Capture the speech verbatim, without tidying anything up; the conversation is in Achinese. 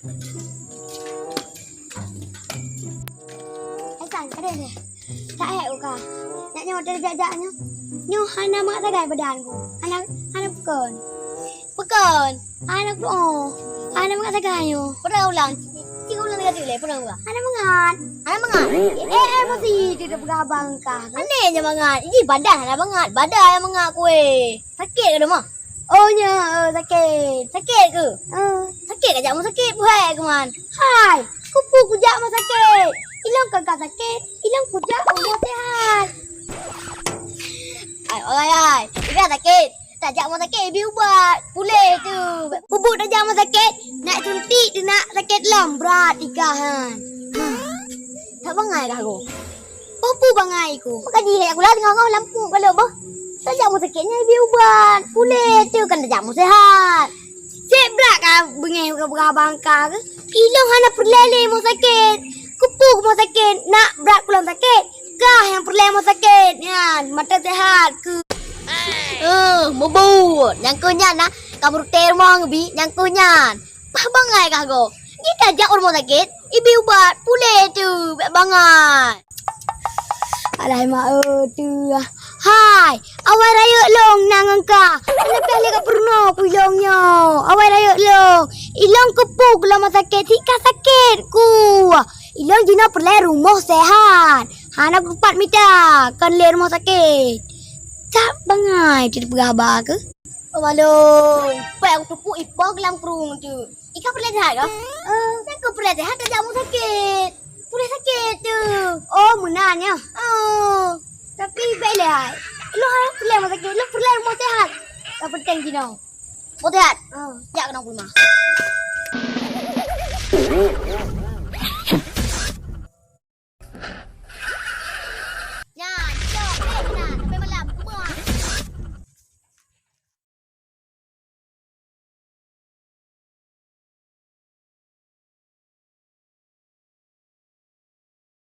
Hai San, ka deh. Tak hek uka. Nak nyoe dari jak-jak nyoe. Nyoe hana mangat sagai badan ku. Hana, hana pukon. Pukon. Hana pukon. Hana mangat sagai nyoe. Pernah ulang. Tiga ulang tiga kali, pernah ulang. Hana mangat. Hana mangat. Eh, eh, masih dia dah peugah abang kah. Aneh je mangat. Ini badan hana mangat. Badan hana mangat kueh. Sakit ke dah mah? Oh, nya, eh, sakit. Sakit ke? Eh. Sakit ka jak mu sakit, buhai ke man? Hai, kupu kujak mu sakit. Ilong ka ka sakit, ilong kujak mu sehat. Ai, orang ai, ika sakit. Tajak mu sakit, ibi ubat. Pulih tu. Bubuk tajak mu sakit, nak suntik tu nak sakit lom. Berat ika han. Tak bangai kah aku? Peue-peue bangai ku. Maka jih aku lah teungoh-ngoh lampu kalau boh. Tajak mu sakit nyan ibi ubat. Pulih tu kan tajak mu sehat. Cek brat ka beungéh ka bangka ke. Ilong hana peureulée lé mu sakit. Kupu ku mu sakit. Nak brat kulong sakit. Kah nyang peureulée mu sakit. Nyan mata sehat ke. Eh, mubut. Nyang keu nyan nah. Ka beurutée rumoh ngebi nyang keu nyan. Pah bangai kah go. Jih tajak u rumoh sakét, ibi ubat, puléh tu, bék bangai. Alah, mak, eh, tu, ah. Hai, awai rayeuk lôn na ngon ka. Leubeh lé ka peurunoe ku ilong nyoe. Awai rayeuk lôn. Ilong keupuk lom sakét, sika sakét ku. Ilong jinoe peureulée rumoh sehat. Hana kupat mita, kon lé rumoh sakét. Cak bangai, ti peugah ba keuh. Oh, malum. Pek aku tupuk ipoh lam krueng tu. Ika peureulée sehat kah? Eh, nyang keu peureulée sehat tajak mu sakét. Pulih sakét tu. Oh, meunan nyan. Oh. Tapi bék lé hai. Lôn hana peureulée mu sakét, lôn peureulée mu sehat. Nyang penting jinoe. Mu sehat? Oh. Jak keunoe ku leumah.